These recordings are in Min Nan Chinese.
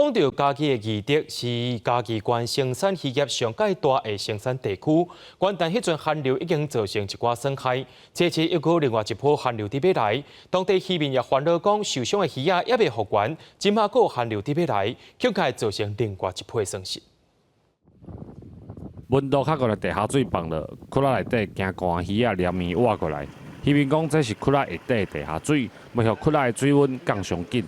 講到嘉義的義德，是嘉義縣生產漁業上蓋大的生產地區。元旦彼陣寒流已經造成一寡損害，這次又閣另外一波寒流佇欲來，當地漁民也煩惱講，受傷的魚仔猶未復原，這馬閣有寒流佇欲來，恐怕會造成另外一波損失。溫度較懸的地下水放落，窟仔內底驚寒魚仔連綿活過來。漁民講，這是窟仔下底的地下水，欲予窟仔的水溫降上緊。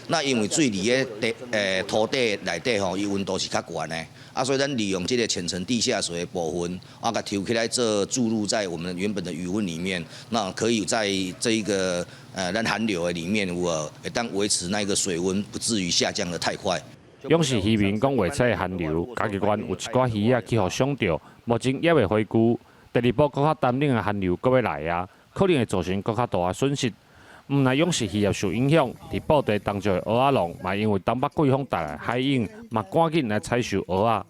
那因為水佇个地土地內底吼，伊溫度是較懸的，啊，所以咱利用這個淺層地下水的部分，啊，共抽起來做注入在我們原本的魚塭裡面，那可以在這一個咱寒流的裡面有無，會當維持那個水溫不至於下降得太快。養殖漁民講袂測的寒流，嘉義縣有一寡魚仔去予傷著，目前猶未恢復。第二波閣較乾冷的寒流閣欲來啊，可能會造成閣較大的損失。毋但養殖漁業受影響，佇布袋東石的蚵仔農嘛因為東北季風帶來海湧，嘛趕緊來採收蚵仔。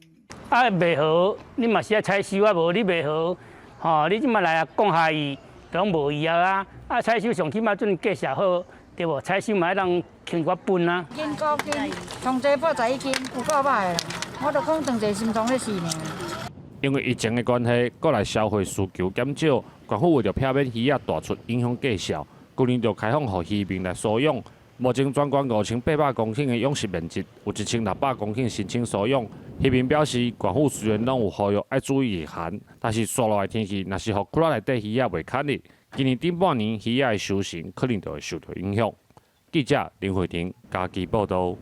啊，袂好，你嘛是愛採收啊，無你袂好，吼，你這馬來啊降下去，攏無用啊。啊，採收上起碼陣價數好，對無？採收嘛會當輕寡本啊。斤高斤，上濟81斤，有夠歹啦。我就講當一心臟咧死爾。因為疫情的關係，國內消費需求減少，縣府為著避免魚仔大出影響價數，舊年就開放予漁民來收養。目前全縣5800公頃的養殖面積，有1600公頃申請收養。漁民表示，縣府雖然攏有呼籲愛注意御寒，但是紲落來天氣，若是予窟仔內底魚仔袂堪的，今年頂半年魚仔的收成可能就會受到影響。記者林慧婷嘉義報導。